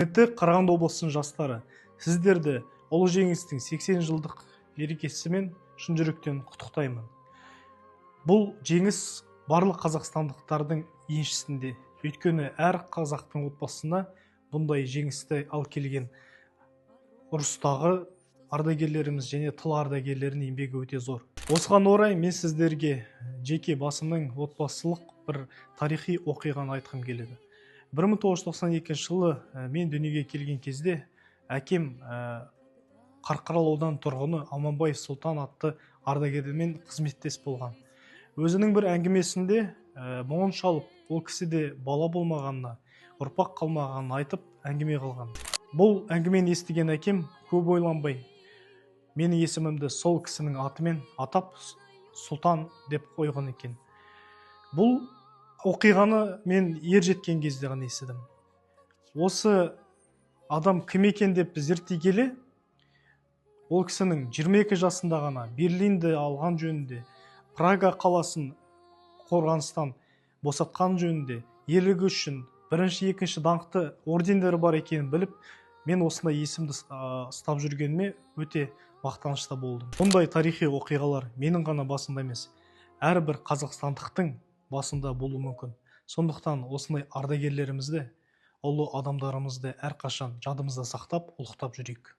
Құрметті Қарағанды облысының жастары, сіздерді Ұлы Жеңістің 80 жылдық мерекесімен шын жүректен құттықтаймын. Бұл жеңіс барлық қазақстандықтардың еншісінде. Өйткені әр қазақтың отбасына бұндай жеңісті алып келген ұрыстағы ардагерлеріміз және тыл ардагерлерінің еңбегі өте зор. Осыған орай мен сіздерге жеке басымның отбасылық бір тарихи оқиғаны айтқым келеді. 1992 жылы мен дүниеге келген кезде әкем Қарқаралы аудан тұрғыны Аманбаев Сұлтан атты ардагермен қызметтес болған. Өзінің бір әңгімесінде мұңын шалып, ол кісіде бала болмағанына, ұрпақ қалмағанын айтып әңгіме қылған. Бұл әңгімені естіген әкем көп ойланбай, менің есімімді сол кісінің атымен атап Сұлтан деп қойған екен. Бұл оқиғаны мен ер жеткен кезде ғана естідім. Осы адам кім екен деп зерттей келе, ол кісінің 22 жасында ғана Берлинді алған жөнінде, Прага қаласын қорғаныстан босатқан жөнінде, ерлігі үшін бірінші, екінші даңқты ордендері бар екенін біліп, мен осындай есімді ұстап жүргеніме өте мақтанышта болдым. Бұндай тарихи оқиғалар менің ғана басымда емес, әрбір қазақстандықтың басында болуы мүмкін. Сондықтан осындай ардагерлерімізді, ұлы адамдарымызды әрқашан жадымызда сақтап, ұлықтап жүрейік.